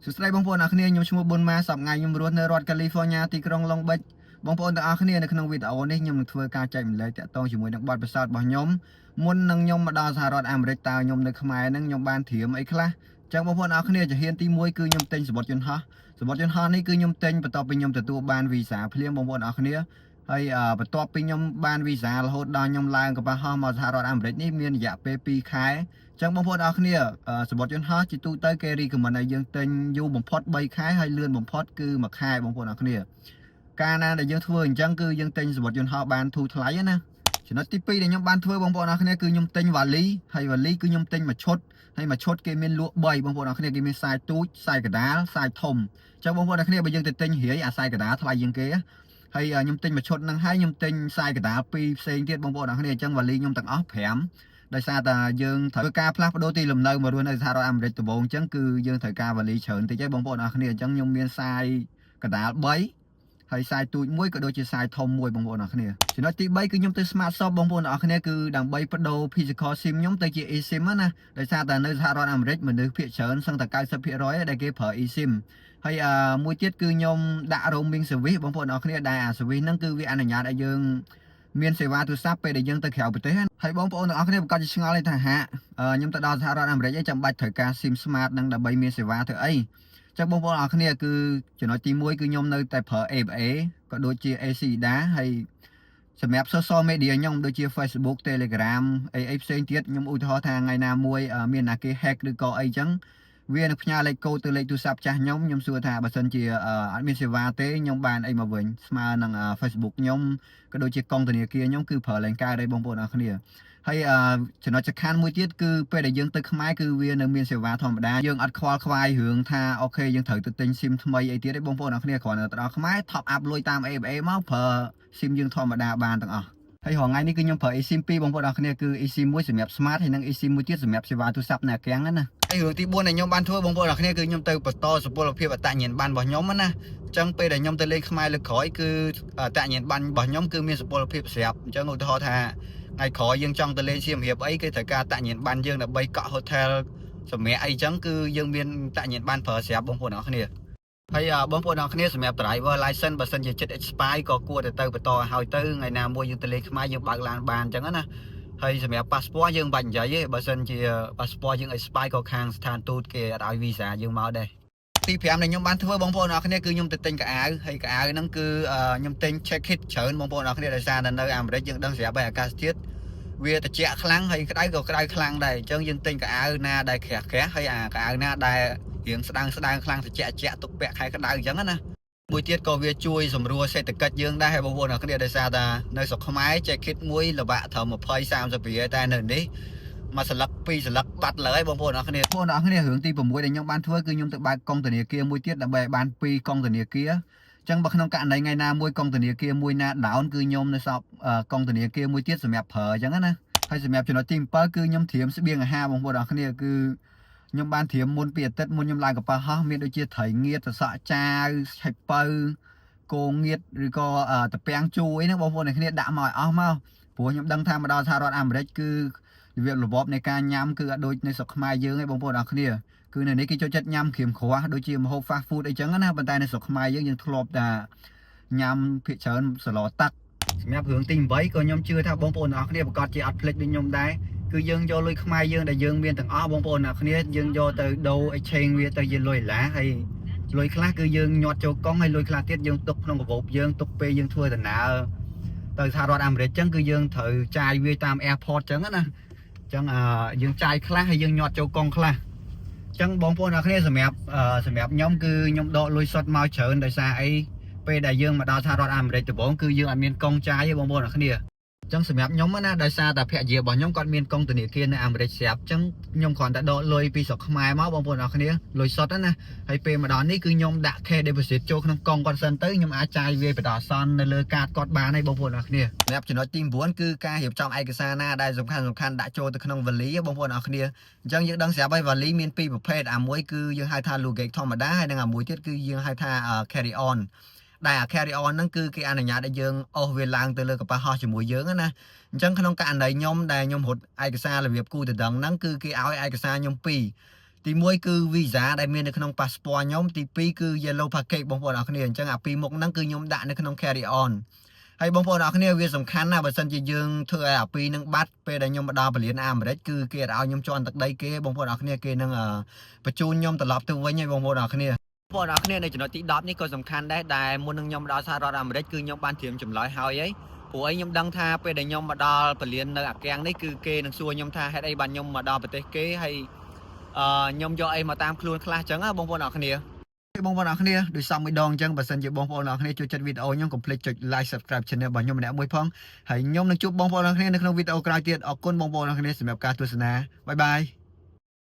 សួស្តីបងប្អូនអរគ្នាខ្ញុំឈ្មោះប៊ុនម៉ាសប្ងៃខ្ញុំរស់នៅរដ្ឋកាលីហ្វ័រញ៉ាទីក្រុងឡុងបិចបងប្អូនទាំងអស់គ្នានៅក្នុងវីដេអូនេះខ្ញុំនឹងធ្វើការចែករំលែកតាក់ទងជាមួយនឹងបទពិសោធន៍របស់ខ្ញុំមុននឹងខ្ញុំមកដល់សហរដ្ឋអាមេរិកតើខ្ញុំនៅខ្មែរហ្នឹងខ្ញុំបានត្រៀមអីខ្លះចឹងបងប្អូនអរគ្នាជំហានទី1គឺខ្ញុំទិញសំបុត្រយន្តហោះសំបុត្រយន្តហោះនេះគឺខ្ញុំទិញបន្ទាប់ពីខ្ញុំទទួលបានវីសាភ្លាមបងប្អូនអរគ្នាហើយបន្ទាប់ពីខ្ញុំបានវីសារហូតដល់ខ្ញុំឡើងកប៉ាល់ហោះមកសហរដ្ឋអាមេរិកនេះមានរយៈពេល2ខែចឹងបងប្អូនអរគ្នាសំបុត្រយន្តហោះជាទូទៅគេ recommend ឲ្យយើងទិញយូរបំផុត3ខែហើយលឿនបំផុតគឺ1ខែបងប្អូនអរគ្នាកាលណាដែលយើងធ្វើអញ្ចឹងគឺយើងទិញសំបុត្រយន្តហោះបានធូរថ្លៃណាចំណុចទី2ដែលខ្ញុំបានធ្វើបងប្អូនអរគ្នាគឺខ្ញុំទិញវ៉ាលីហើយវ៉ាលីគឺខ្ញុំទិញមួយឈុតហើយមួយឈុតគេមានលក់3បងប្អូនអរគ្នាគេមាន size ទូច size កណ្ដាល size ធំអញ្ចឹងបងប្អូនអរគ្នាបើយើងទៅទិញរាយអា size កណ្ដាលថ្លៃជាងគេហើយខ្ញុំទិញមួយឈុតហ្នឹងហើយខ្ញុំទិញ size កណ្ដាល2ផ្សេងទៀតបងប្អូនអរគ្នាអញ្ចឹងវ៉ាលីខ្ញុំទាំងអស់5ដោយសារតែយើងត្រូវធ្វើការផ្លាស់ប្ដូរទីលំនៅមករស់នៅសហរដ្ឋអាមេរិកដំបូងអញ្ចឹងគឺយើងត្រូវការវ៉ាលីច្រើនតិចឯងបងប្អូនអរគ្នាអញ្ចឹងខ្ញុំមាន size កណ្ដាល3ហើយ size ទូចមួយក៏ដូចជា size ធំមួយបងប្អូនអរគ្នាចំណុចទី3គឺខ្ញុំទៅ Smart Shop បងប្អូនអរគ្នាគឺដើម្បីប្ដូរ physical SIM ខ្ញុំទៅជា eSIM ណាដោយសារតែនៅសហរដ្ឋអាមេរិកមនុស្សភាគច្រើនសឹងតែ90%ដែលគេប្រើ eSIM ហើយអឺមួយទៀតគឺខ្ញុំដាក់ roaming service បងប្អូនអរគ្នាដែលអា service ហ្នឹងគឺវាអនុញ្ញាតឲ្យយើងមានសេវាទូរស័ព្ទពេលដែលយើងទៅក្រៅប្រទេសហើយបងប្អូនទាំងអស់គ្នាប្រកាសជាឆ្ងល់ថាហាក់ខ្ញុំទៅដល់សហរដ្ឋអាមេរិកឯងចាំបាច់ត្រូវការ SIM Smart ហ្នឹងដើម្បីមានសេវាធ្វើអីចឹងបងប្អូនអរគ្នាគឺចំណុចទី1គឺខ្ញុំនៅតែប្រើ ABA ក៏ដូចជា ACLEDA ហើយសម្រាប់ social media ខ្ញុំដូចជា Facebook Telegram អីអីផ្សេងទៀតខ្ញុំឧទាហរណ៍ថាថ្ងៃណាមួយមានណាគេ hack ឬក៏អីចឹងវានឹងផ្ញើលេខកូដទៅលេខទូរស័ព្ទចាស់ខ្ញុំខ្ញុំសួរថាបើសិនជាអត់មានសេវាទេខ្ញុំបានអីមកវិញស្មើនឹង Facebook ខ្ញុំក៏ដូចជាកុងធនាគារខ្ញុំគឺប្រើលែងកើតដែរបងប្អូនអរគ្នាហើយចំណុចសំខាន់មួយទៀតគឺពេលដែលយើងទៅខ្មែរគឺវានៅមានសេវាធម្មតាយើងអត់ខ្វល់ខ្វាយរឿងថា OK យើងត្រូវទៅទិញ SIM ថ្មីអីទៀតទេបងប្អូនអរគ្នាគ្រាន់តែទៅដល់ខ្មែរ top up លុយតាម ABA មកប្រើ SIM យើងធម្មតាបានទាំងអស់ហើយរាល់ថ្ងៃនេះគឺខ្ញុំប្រើ eSIM 2បងប្អូនអរគ្នាគឺ eSIM មួយសម្រាប់ smart ហើយនិង eSIM មួយទៀតសម្រាប់សេវាទូរស័ព្ទនៅអាកាំងណាហើយរឿងទី4ដែលខ្ញុំបានធ្វើបងប្អូនអរគ្នាគឺខ្ញុំទៅបន្តសុពលភាពអត្តញ្ញាណប័ណ្ណរបស់ខ្ញុំណាអញ្ចឹងពេលដែលខ្ញុំទៅលេងខ្មែរលើកក្រោយគឺអត្តញ្ញាណប័ណ្ណរបស់ខ្ញុំគឺមានសុពលភាពស្រាប់អញ្ចឹងឧទាហរណ៍ថាថ្ងៃក្រោយយើងចង់ទៅលេងសៀមរាបអីគេត្រូវការអត្តញ្ញាណប័ណ្ណយើងដើម្បីកក់ hotel សម្រាប់អីចឹងគឺយើងមានអត្តញ្ញាណប័ណ្ណប្រើស្រាប់បងប្អូនអរគ្នាហើយបងប្អូនអរគ្នាសម្រាប់ driver license បើសិនជាចិត្ត expire ក៏គួរតែទៅបន្តឲ្យហើយទៅថ្ងៃណាមួយយើងទៅលេងខ្មែរយើងបើកឡានបានអញ្ចឹងណាហើយសម្រាប់ passport យើងមិនបាច់និយាយទេបើសិនជា passport យើង expire ក៏ខាងស្ថានទូតគេអត់ឲ្យ visa យើងមកដែរទី5ដែលខ្ញុំបានធ្វើបងប្អូនអរគ្នាគឺខ្ញុំទៅទិញខោអាវហើយកៅអៅហ្នឹងគឺខ្ញុំទិញ jacket ច្រើនបងប្អូនអរគ្នាដោយសារតែនៅអាមេរិកយើងដឹងស្រាប់ហើយអាកាសធាតុវាត្រជាក់ខ្លាំងហើយក្តៅក៏ក្តៅខ្លាំងដែរអញ្ចឹងយើងទិញខោអាវណាដែលក្រាស់ក្រាស់ហើយអាខោអាវណាដែលរៀងស្ដើងស្ដើងខ្លាំងត្រជាក់ត្រជាក់ទុកពាក់ខែក្តៅអញ្ចឹងណាមួយទៀតក៏វាជួយសម្រួលសេដ្ឋកិច្ចយើងដែរហើយបងប្អូនអរគ្នាដោយសារតែនៅស្រុកខ្មែរ jacket មួយល្បាក់ត្រឹម20 30រៀលតែនៅនេះមួយស្លឹកពីរស្លឹកបាត់លើហើយបងប្អូនអរគ្នាបងប្អូនអរគ្នារឿងទី6ដែលខ្ញុំបានធ្វើគឺខ្ញុំទៅបើកកុងធនាគារមួយទៀតដើម្បីឲ្យបាន2កុងធនាគារចឹងបើក្នុងករណីថ្ងៃណាមួយកុងធនាគារមួយណា down គឺខ្ញុំនៅសល់កុងធនាគារមួយទៀតសម្រាប់ប្រើអញ្ចឹងណាហើយសម្រាប់ចំណុចទី7គឺខ្ញុំត្រៀមស្បៀងអាហារបងប្អូនអរគ្នាគឺខ្ញុំបានត្រៀមមុនពីអាទិត្យមុនខ្ញុំឡើងកប៉ាល់ហោះមានដូចជាត្រីងៀតសសក់ចាវឆៃពៅគោងៀតឬក៏តាពាំងជូរអីហ្នឹងបងប្អូនអ្នកគ្នាដាក់មកឲ្យអស់មកព្រោះខ្ញុំដឹងថាមកដល់សហរដ្ឋអាមេរិកគឺរបៀបរបបនៃការញ៉ាំគឺអត់ដូចនៅស្រុកខ្មែរយើងទេបងប្អូនអរគ្នាគឺនៅនេះគេចូលចិត្តញ៉ាំក្រៀមគ្រាស់ដូចជាម្ហូប fast food អីចឹងណាប៉ុន្តែនៅស្រុកខ្មែរយើងយើងធ្លាប់តែញ៉ាំភាគច្រើនសឡទឹកសម្រាប់រឿងទី8ក៏ខ្ញុំជឿថាបងប្អូនអរគ្នាប្រកាសជាអត់ភ្លេចដូចខ្ញុំដែរគឺយើងយកលុយខ្មែរយើងដែលយើងមានទាំងអស់បងប្អូនអរគ្នាយើងយកទៅដូរ exchange វាទៅជាលុយដុល្លារហើយលុយខ្លះគឺយើងញាត់ចូលកុងហើយលុយខ្លះទៀតយើងទុកក្នុងកាបូបយើងទុកពេលយើងធ្វើដំណើរទៅសហរដ្ឋអាមេរិកចឹងគឺយើងត្រូវចាយវាតាម airport ចឹងណាចឹងយើងចាយខ្លះហើយយើងញាត់ចូលកុងខ្លះចឹងបងប្អូនអរគ្នាសម្រាប់សម្រាប់ខ្ញុំគឺខ្ញុំដកលុយសុទ្ធមកច្រើនដោយសារអីពេលដែលយើងមកដល់សហរដ្ឋអាមេរិកដំបូងគឺយើងអត់មានកុងចាយទេបងប្អូនអរគ្នាចឹងសម្រាប់ខ្ញុំណាដោយសារតែភរិយារបស់ខ្ញុំគាត់មានកុងធនាគារនៅអាមេរិកស្រាប់ចឹងខ្ញុំគ្រាន់តែដកលុយពីស្រុកខ្មែរមកបងប្អូនអរគ្នាលុយសុទ្ធណាហើយពេលមកដល់នេះគឺខ្ញុំដាក់ cash deposit ចូលក្នុងកុងគាត់សិនទៅខ្ញុំអាចចាយវាបដាសន្ននៅលើកាតគាត់បានហើយបងប្អូនអរគ្នាសម្រាប់ចំណុចទី9គឺការរៀបចំឯកសារណាដែលសំខាន់សំខាន់ដាក់ចូលទៅក្នុងវ៉ាលីបងប្អូនអរគ្នាអញ្ចឹងយើងដឹងស្រាប់ហើយវ៉ាលីមានពីរប្រភេទអាមួយគឺយើងហៅថា luggage ធម្មតាហើយនិងអាមួយទៀតគឺយើងហៅថា carry on ដែលអា carry on ហ្នឹងគឺគេអនុញ្ញាតឲ្យយើងអូសវាឡើងទៅលើកប៉ាល់ហោះជាមួយយើងណាអញ្ចឹងក្នុងករណីខ្ញុំដែលខ្ញុំរត់ឯកសាររបៀបគូទៅដឹងហ្នឹងគឺគេឲ្យឯកសារខ្ញុំពីរទី ទី1គឺ visa ដែលមាននៅក្នុង passport ខ្ញុំទី2គឺ yellow package បងប្អូនអរគ្នាអញ្ចឹងអាពីរមុខហ្នឹងគឺខ្ញុំដាក់នៅក្នុង carry on ហើយបងប្អូនអរគ្នាវាសំខាន់ណាស់បើសិនជាយើងធ្វើឲ្យអាពីរនឹងបាត់ពេលដែលខ្ញុំមកដល់ពលានអាមេរិកគឺគេអត់ឲ្យខ្ញុំជាន់ទឹកដីគេបងប្អូនអរគ្នាគេនឹងបញ្ជូនខ្ញុំត្រឡប់ទៅវិញហើយបងប្អូនអរគ្នាបងប្អូនអរគ្នានៅចំណុចទី10នេះក៏សំខាន់ដែរដែលមុននឹងខ្ញុំមកដល់សហរដ្ឋអាមេរិកគឺខ្ញុំបានត្រៀមចម្លើយហើយហីព្រោះអីខ្ញុំដឹងថាពេលដែលខ្ញុំមកដល់ពលាននៅអាកាំងនេះគឺគេនឹងសួរខ្ញុំថាហេតុអីបានខ្ញុំមកដល់ប្រទេសគេហើយអឺខ្ញុំយកអីមកតាមខ្លួនខ្លះអញ្ចឹងណាបងប្អូនអរគ្នាបងប្អូនអរគ្នាដូចសំមួយដងអញ្ចឹងបើសិនជាបងប្អូនអរគ្នាចូលចិត្តវីដេអូខ្ញុំកុំភ្លេចចុច like subscribe channel របស់ខ្ញុំម្នាក់មួយផងហើយខ្ញុំនឹងជួបបងប្អូនអរគ្នានៅក្នុងវីដេអូក្រោយទៀតអរគុណបងប្អូនអរគ្នាសម្រាប់ការទស្សនាbye bye.